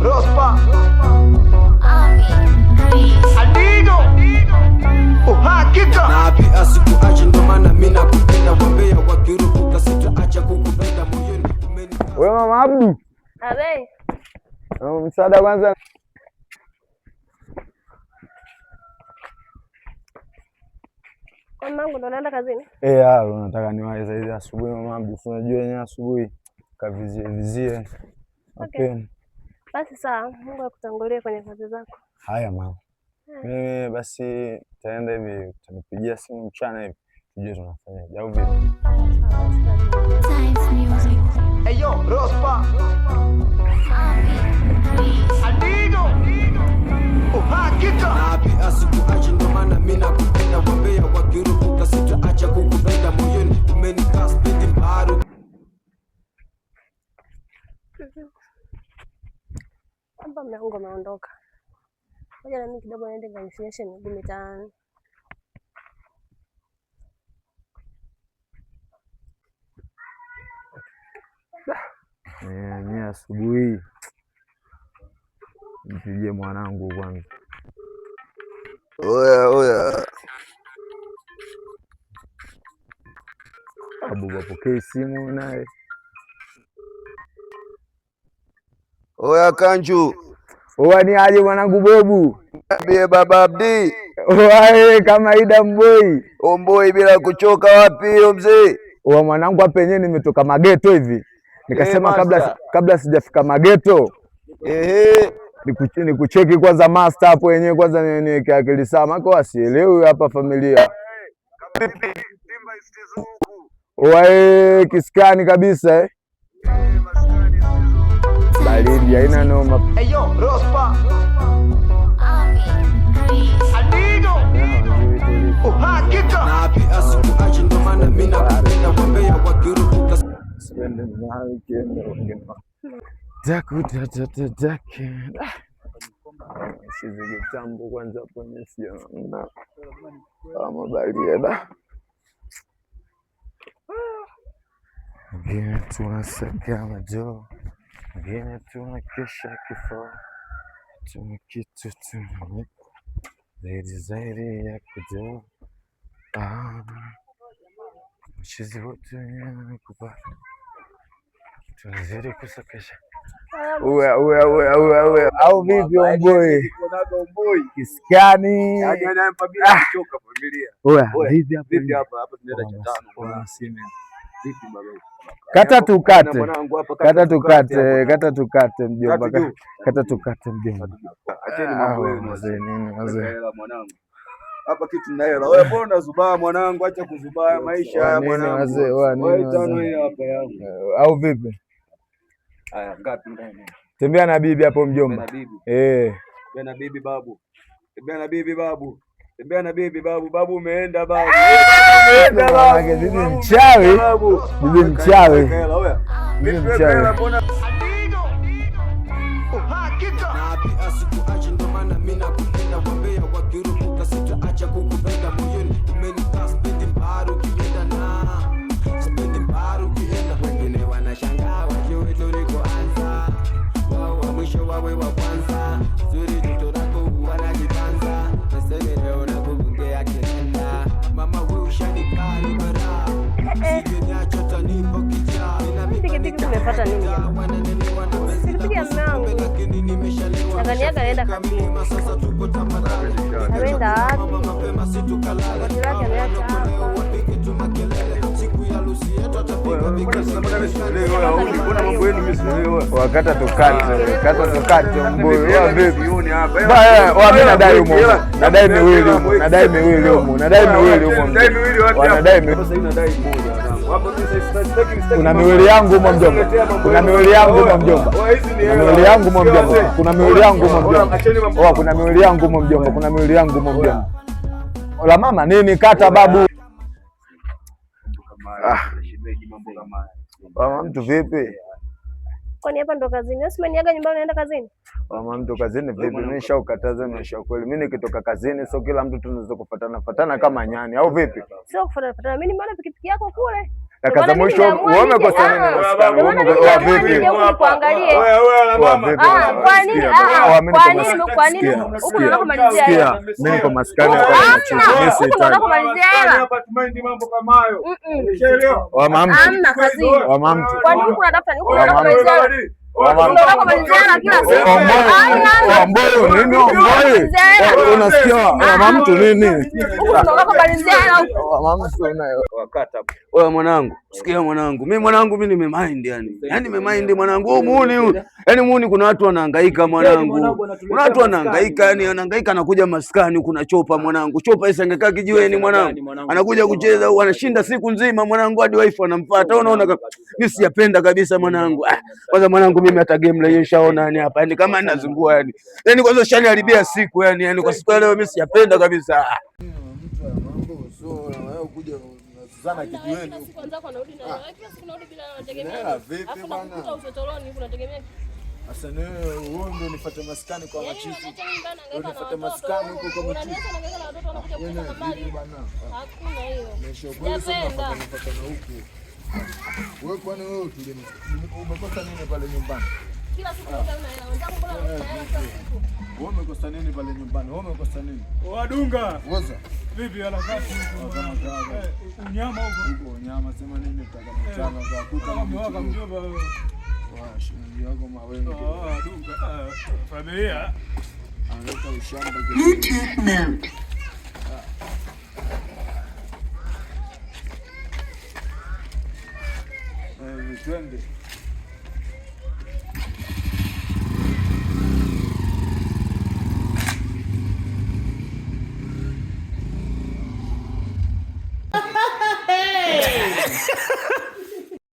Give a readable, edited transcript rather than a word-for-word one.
Rospa. Adigo. Uhakika. Na pia sikuachi, ndo maana mimi nakupenda. Wambea wakirupuka, sitaacha kukupenda moyoni Wewe mama Abdu, Abe, msaada kwanza. Kwa mamangu ndo naenda kazini. Eh, unataka niwahi saa hizi asubuhi mama Abdu, si unajua yenyewe asubuhi kavizie vizie. Okay. Okay. Basi sawa, Mungu akutangulie kwenye kazi zako. Haya mama. Mimi basi taenda hivi, utanipigia simu mchana hivi tujue tunafanyaje au vipi? Times Music. Eyo, Rospa. Adigo. Uhakika. Na pia sikuachi, ndo maana mimi nakupenda. Wambea wakirupuka, sitaacha kukupenda moyoni umenikaa spidi mbaru. Hapa mume wangu ameondoka. Ngoja na mimi kidogo niende nikajifinyeshe miguu mitaani. Eh, mimi asubuhi mpigie mwanangu kwanza. Oya, oya. Abu apokee simu naye. Oya Kanju. Oa ni aje mwanangu Bobu? Ambie baba Abdi. Oa kama Ida Mboi. Omboi bila kuchoka wapi hiyo mzee? Oa mwanangu hapa yenyewe nimetoka mageto hivi. Nikasema kabla sijafika mageto. Ehe. Nikucheki kwanza master hapo yenyewe kwanza niweke akili sawa. Maana asielewi hapa familia. Oa kiskani kabisa eh. Baridi haina noma. Eyo, Rospa. Adigo. Uhakika. Na pia sikuachi, ndo maana mimi nakupenda. Wambea wakirupuka Kitambo kwanza hapo sijaona kama balia da. Wengine tunasaka majoo, wengine tunakesha kifo, tuna kitu tunaweka zaidi zaidi ya kujua. Mchizi wote kupata tunazidi kusakasha. Uwe uwe uwe uwe uwe au vipi omboi? Kiskani. Vipi hapa? Kata tukate. Kata tukate, kata tukate mjomba. Kata tukate mjomba. Acheni mambo yenu wazee nini wazee. Hapa kitu na hela. Wewe mbona unazubaa mwanangu? Acha kuzubaa maisha haya mwanangu. Wazee, Wewe tano hii hapa yangu. Au vipi? Haya ngapi ndani? Tembea na bibi hapo mjomba. Eh. Tembea na bibi babu. Tembea na bibi babu. Tembea na bibi babu. Babu umeenda babu. Umeenda babu. Bibi mchawi. Bibi mchawi. Bibi mchawi. Adigo. Uhakika. Na pia sikuachi, ndo maana mimi nakupenda. Wambea wakirupuka, sitaacha kukupenda moyoni umenikaa spidi mbaru ukienda na spidi mbaru ukienda. Wengine wanashangaa wajue tulikoanza, wao wa mwisho wawe wa kwanza. Zuri joto lako wanajipanza, naseme leo nakugongea kinanda. Mama wewe ushanikali bara, usijeniacha utanipa kichaa. Nina Pikipiki tumepata nini jamani? Pikipiki ya mume wangu. Nadhani anaenda kazini. Ameenda wapi? Koti lake ameacha hapa. Wakata tukate, kata tukate mbuyu. Wewe vipi? Baya, wewe mimi nadai humo. Nadai miwili humo, nadai miwili humo, nadai miwili humo. Wanadai miwili. Kuna miwili yangu humo mjomba. Kuna miwili yangu humo mjomba. Kuna miwili yangu humo mjomba. Kuna miwili yangu humo mjomba. Oa, kuna miwili yangu humo mjomba. Kuna miwili yangu humo mjomba. Ola mama nini kata babu? Mama mtu vipi? Kwani hapa ndo kazini? Wewe umeniaga nyumbani unaenda kazini? Mama mtu kazini vipi? Mimi nishaukataza maisha kweli. Mimi nikitoka kazini sio kila mtu tunaweza kufuatana fuatana kama nyani au vipi? Sio kufuatana fuatana. Mimi nimeona pikipiki yako kule. Dakika za mwisho wewe umekosa nini maskani? Wewe vipi? Nikuangalie. Wewe la mama. Kwa nini? Kwa nini? Kwa nini huku unaenda kumalizia hela? Mimi niko maskani hapa nacheza. Mimi sihitaji. Unaenda kumalizia hela. Hapa tumaindi mambo kama hayo. Ushaelewa? Wa mama. Hamna kazi. Wa mama. Kwa nini huku unatafuta? Huku unaenda kumalizia hela. Unasikia mama mtu nini? Oya mwanangu, sikia mwanangu. Mimi mwanangu mimi nimemind yani. Yaani nimemind mwanangu. Huu muuni huu. Yaani muuni kuna watu wanahangaika mwanangu. Kuna watu wanahangaika yani wanahangaika anakuja maskani kuna chopa mwanangu. Chopa isa angekaa kijiweni mwanangu. Anakuja kucheza huyu anashinda siku nzima mwanangu hadi wife anamfuata. Unaona mimi sijapenda kabisa mwanangu. Ah, kwanza mwanangu mimi hata game leo nishaona yani hapa. Yaani kama ninazungua yani. Yaani kwanza shaniharibia siku yani. Yaani kwa siku leo mimi sijapenda kabisa. Mtu wa mambo sio wewe kuja unazana kijiweni. Vipi bana? Sasa wewe ndio unifuate maskani kwa machizi. Unifuate maskani huko kwa machizi. Wewe vipi bana? Hakuna hiyo. Maisha kweli sio unafuata na huku. Wewe kwani wewe umekosa nini pale nyumbani? Kila siku una hela. Wenzangu mbona wana hela kila siku? Wewe umekosa nini pale nyumbani? Wewe umekosa nini? Wadunga. Woza. Vipi harakati huko? Unyama huko. Huko unyama sema nini tutaka mchana za kuta na mjomba mjomba wewe. Wa shilingi yako mawengi. Ah, dunga. Familia. Analeta ushamba. Bluetooth mode. Twende.